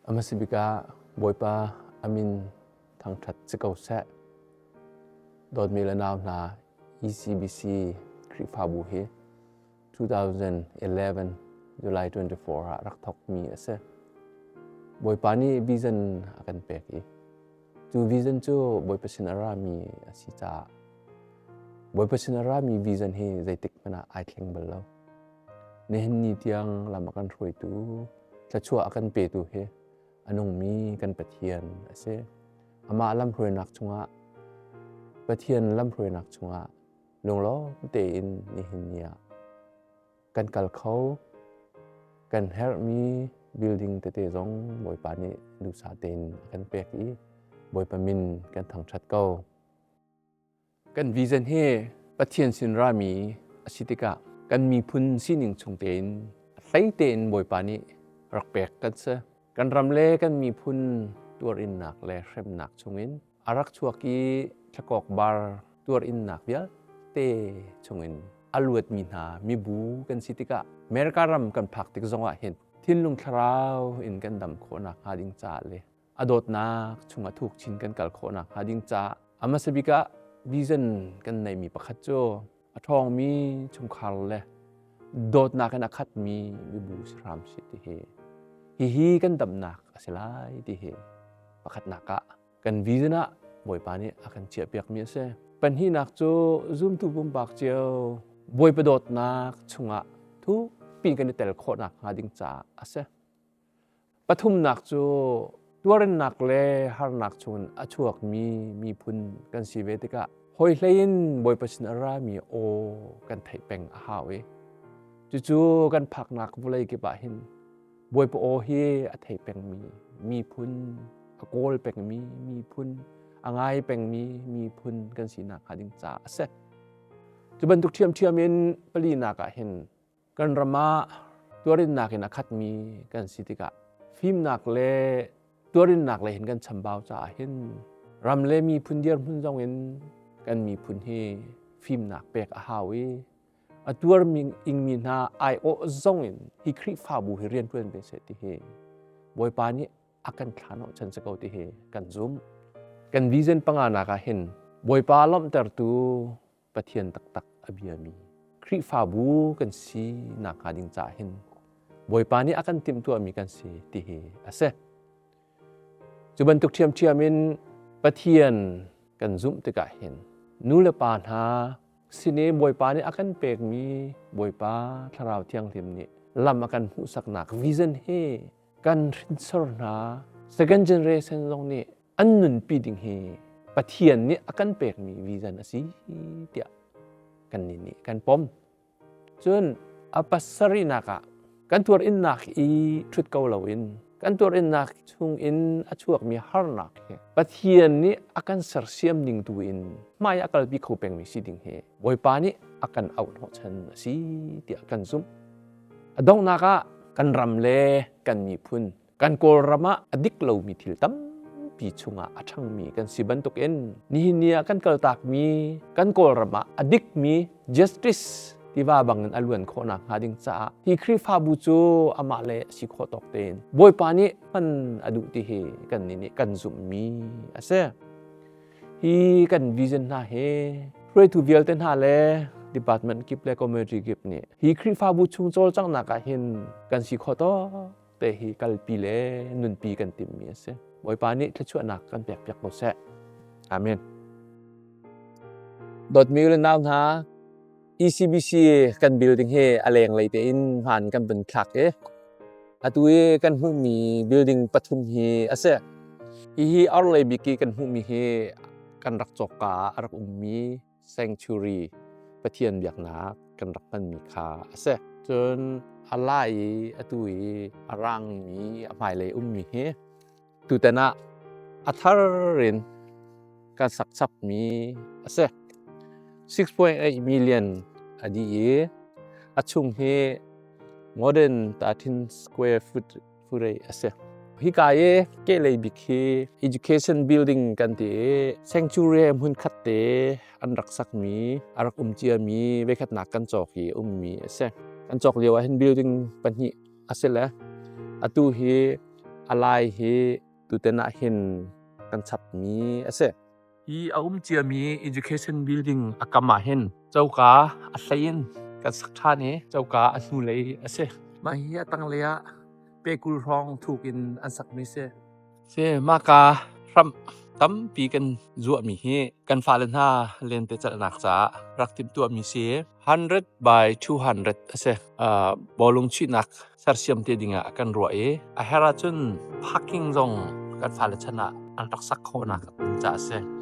A hmasa bik ah Bawipa a min thangṭhat si ko seh. Dawtmi le nau hna, ECBC Khrihfabu hi 2011 July 24 ah rak thawkmi a si. Bawipa nih vision a kan pek i cu vision cu Bawipa sin a rami a si caah Bawipa sin a rami vision hi zeitik hmanh ah ai thleng bal lo. Nihin ni tiang lam a kan hruaitu, thluachuah a kan petu hi a nungmi kan Pathian a si. Amah lamhruainak chungah Pathian lamhruainak chungah lunglawm tein nihin ni ah kan kal kho. Kan herhmi building tete zong Bawipa nih duhsah tein a kan pek i Bawipa min kan thangṭhat ko. Kan vision hi Pathian sin rami a si tikah kan miphun sining chung tein a hlei tein Bawipa nih rak pek kan si. Kan ram le kan miphun tuarinnak le hremnak chungin a rak chuak i thlakawk bar tuarinnak vialte chungin a luatmi hna mibu kan si tikah America ram kan phak tik zongah hin thinlung thlarau in kan dam khawhnak hnga ding caah le a dawtnak chungah thuk chin kan kal khawh nakhnga ding caah a hmasa bik ah vision kan neihmi pakhat cu a ṭhawngmi chungkhar le dawtnak in a khatmi mibu si hram sih ti hi hihi kan damnak a si lai ti hi pakhatnak ah kan vision ah Bawipa nih a kan chiahpiakmi a si. Pahnihnak cu zumtu pumpak cio Bawipa dawtnak chungah thukpi kan i tel khawh nakhnga ding caah a si. Pathumnak cu tuarinnak le harnak chungin a chuakmi miphun kan si ve tikah hawi hlei in Bawipa sin a rami aw kan theih peng a hau i cucu kan phaknak vawlei kip ah hin Bawipa aw hi a thei pengmi miphun a kawl pengmi miphun a ngai pengmi miphun kan sinak hnga ding caah a si. Cu bantuk ṭhiamṭhiam in palinak ah hin Kan ram ah tuarinnak in a khatmi kan si tikah fimnak le tuarinnak lei hin kan chambau caah hin ram le miphun dirhmun zong in kan miphun hi fimnak pek a hau i a tuarmi ingmi hna aiawh zong in hi Khrihfabu hi rianṭuan ve seh ti hi Bawipa nih a kan thlanawh chan si ko ti hi kan zumh. Kan vision panganak ah hin Bawipa lawmhtertu Pathian taktak a biami Khrihfabu kan si nakhnga ding caah hin Bawipa nih a kan timhtuahmi kan si ti hi a si. Cu bantuk ṭhiamṭhiam in Pathian kan zumh tikah hin nu le pa hna sin i Bawipa nih a kan pekmi Bawipa Thlarau Thianghlim nih lam a kan hmuhsaknak vision hi kan hrinsor hna second generation zong nih an nunpi ding hi Pathian nih a kan pekmi vision a si tiah kannih nih kan pom. Cun a pasarihnak ah kan tuarinnak i ṭhut ko loin kan tuarinnak chungin a chuakmi harnak hi Pathian nih a kan sersiam ning tu in hmai a kalpi kho pengmi si ding hi Bawipa nih a kan auh hnawhchan a si tiah kan zumh. A donghnak ah kan ram le kan miphun Kan Kawlram ah a dik lomi thil tampi chungah a ṭhangmi kan si bantukin nihin ni ah kan kaltakmi kan Kawlram ah a dikmi justice tiva bangin a luan khawh nakhnga ding caah hi Khrihfabu cu amah le a si khawh tawk tein Bawipa nih hman a duh ti hi kannih nih kan zumhmi a si. Hi kan vision hna hi hruaitu vialte hna le department kip le community kip nih hi Khrihfabu chung cawlcanghnak ah hin kan si khawh tawk te hi kalpi le nunpi kan timhmi a si. Bawipa nih thluachuahnak kan pekpiak ko seh. Amen. Dawtmi u le nau hna, ECBC kan building hi a lenglei tein hmaan kan vun thlak i atu i kan hmuhmi building pathum hi a si. Hihi orhlei bik i kan hmuhmi hi kan rak cawkka ah a rak ummi sanctuary Pathian biaknak kan rak hmanmi kha a si. Cun a lai i atu i a rangmi a hmailei ummi hi tutan ah a thar in kan sak chapmi a si. 6.8 million a dih i a chung hi more than 13 square foot furei a si. Hika i kehlei bik hi education building kan ti i sanctuary hmun khat te an rak sakmi a rak um ciami veikhatnak kan cawk i ummi a si. Kan cawk lio ah hin building pahnih a si le atu hi A lai hi tuten ah hin kan chapmi a si. Hi a um ciami education building a kam ah hin coka a hlei in kan sak ṭhan i coka a hnulei a si. Mah hi a tanglei ah pe 20 hrawng thuk in an sakmi si. Si mahka hramh tampi kan zuahmi hi kan fale hna lentecelhnak caah rak timhtuahmi si. 100 by 200 a si. Bawlung chuihnak sersiam te dingah kan ruah i a herh ahcun parking zong kan fale chan ah an rak sak khawhnak ding caah a si.